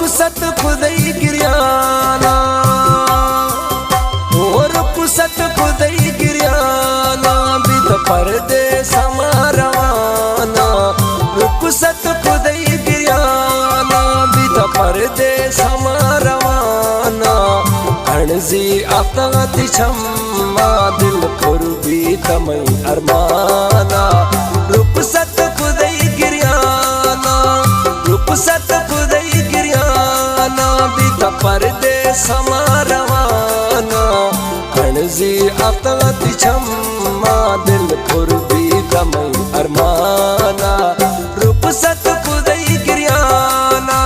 رخصت کدئی گریانا، او رخصت کدئی گریانا، بیت پردیس ما روانا۔ رخصت کدئی گریانا، بیت پردیس ما روانا۔ انزی افتغتی چما، دل پر بیت مئی ارمانا۔ رخصت کدئی گریانا، رخصت کدئی گریانا، بیت پردیس ما روانا۔ انزی افتغتی چما، دل پر بیت مئی ارمانا۔ رخصت کدئی گریانا۔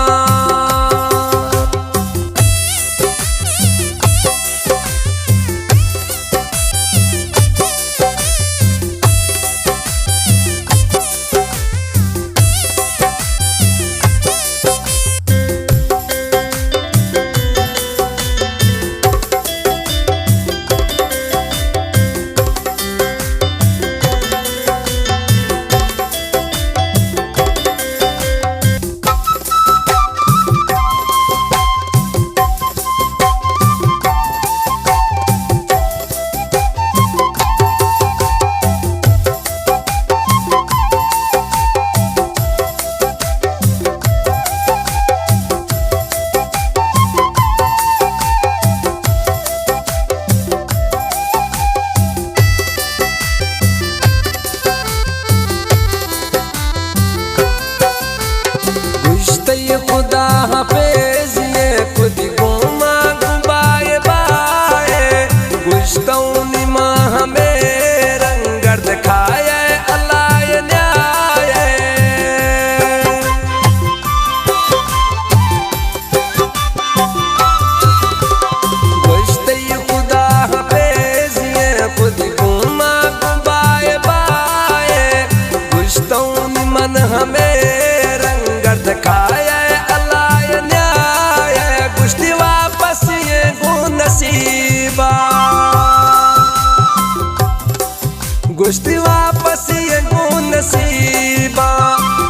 گوشتئی خدا حافظ، یہ کدی گوما گوں بائے بائے۔ گوشتونی ما ہمے رنگ گرد کھائے، اللہ یہ نیائے۔ گوشتئی خدا حافظ، یہ کدی گوما گوں بائے بائے۔ گوشتونی من ہمے رنگ گرد کھائے، اللہ یہ نیائے۔ گوشتی واپس یہ گوں نصیبا۔ گوشتی واپس یہ گوں نصیبا،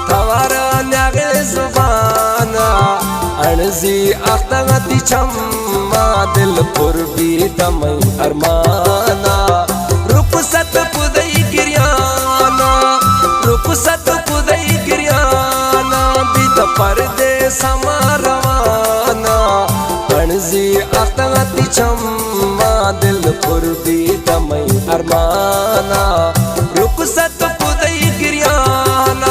توارا نیاغے زبانا۔ انزی اختغتی چما، دل پر بیت مئی ارمانا۔ رخصت کدئی گریانا، رخصت کدئی گریانا، بیت پردیس ما روانا۔ انزی اختغتی چما، دل پر بیت مئی ارمانا۔ رخصت کدئی گریانا۔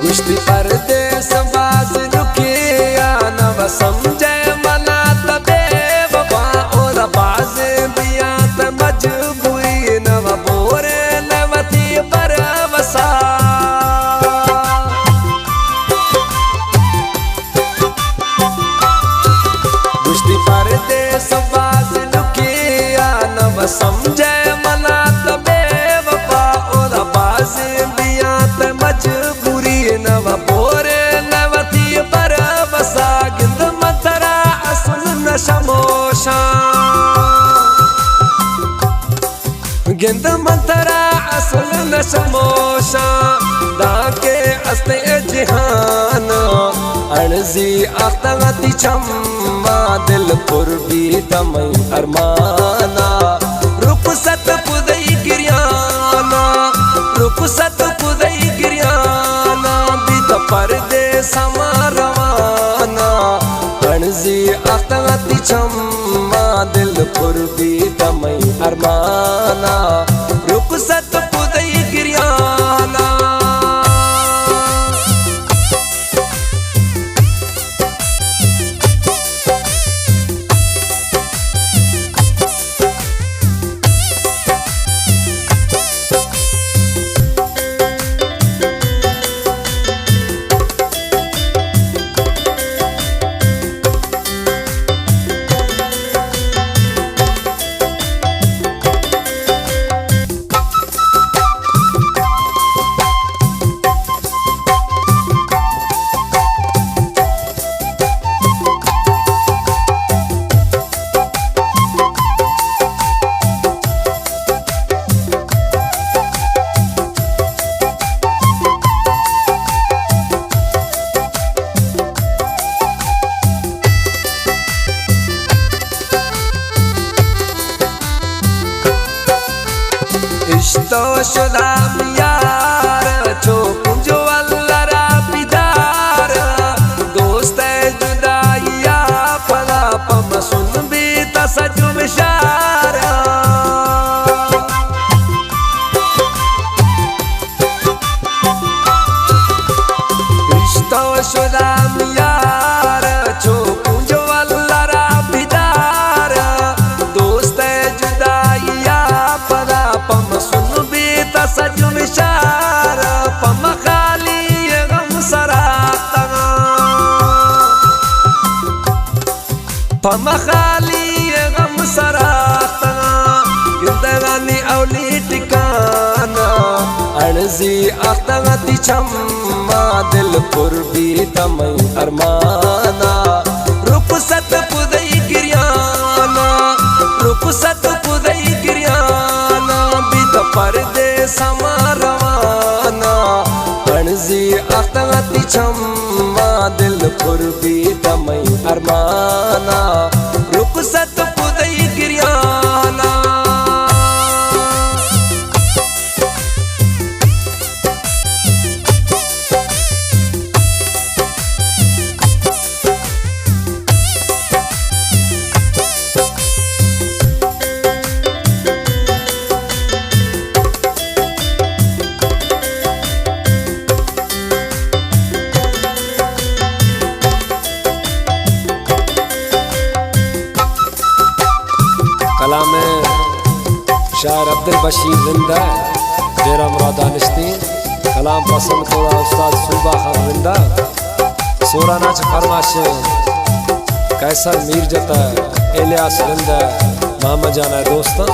گوشتی پردیس باز نکیا، نو سمجھے منا تبے وفا، اور باز بیات مجبوری، نو بورے نوتی پر وسا۔ گوشتی پردیس باز نکیا، نو سمجھے منا تبے وفا، اور باز بیات مجبوری، نو بورے نوتی پر وسا۔ گند من ترا اصل نشموشاں، گند من ترا اصل نشموشاں، دانکہ است اے جہان۔ انزی اختغتی چما، دل پر بیت مئی ارمانا۔ رخصت کدئی گریانا، رخصت کدئی گریانا، بیت پردیس ما روانا۔ انزی اختغتی چما، دل پر مانا، رخصت پدئی گریانا۔ اشتو شدام یار، چو کنجو اللہ را بیدار۔ دوست جدائی پدا پم سن بیت سجم شار۔ اشتو شدام یار، چو کنجو اللہ را بیدار۔ دوست جدائی پدا پم سن بیت سجم شار۔ پم خالی غم سرا تغاں۔ پہ مخالی غم سرا اختگاں، گندگانی اولی ٹکانا۔ اڑزی اختگاں تی چما، دل پر بیت مئی ارمانا۔ رخصت پدئی گریانا، رخصت پدئی گریانا، بیت پردیس ما روانا۔ اڑزی اختگاں تی چما، دل پر بیت مئی ارمانا۔ رخصت پدئی گریانا۔ کلام شاعر عبدالبشیر رند ء، ڈیرہ مراد دانشتی۔ کلام پسند کتگ استاد صوبہ خان رند ء۔ سورا ناچ فرمائش قیصر میرجت ء، الیاس رند ء، محمد جان ء دوستاں۔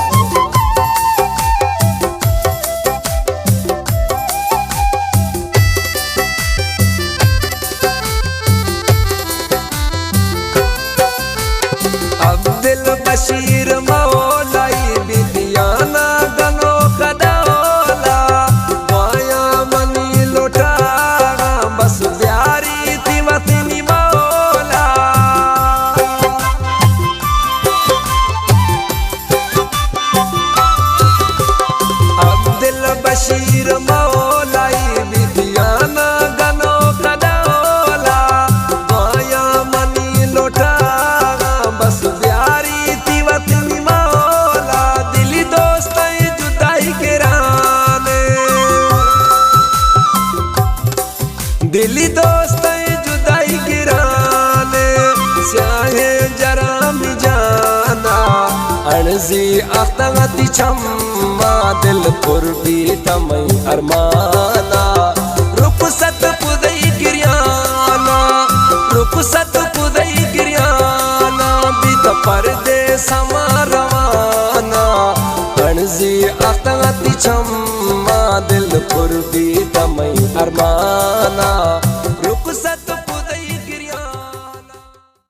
عبدالبشیر مولائی بیتیانا گنوک ڈولا، دعایا منی لوٹانا بس بیاری تی وطنی مولا۔ عبدالبشیر مولائی بیتیانا گنوک ڈولا، دعایا منی لوٹانا بس بیاری تی وطنی مولا۔ دلی دوستاں جدائی گرانے، دلی دوستاں جدائی گرانے، سیاہیں جرام جانا۔ اڑزی اختگاں تی چما، دل پر بیت مئی ارمانا۔ رخصت پدئی گریانا، رخصت پدئی گریانا، بیت پردیس ما روانا۔ اڑزی اختگاں تی چما، دل پر بیت مئی ارمانا۔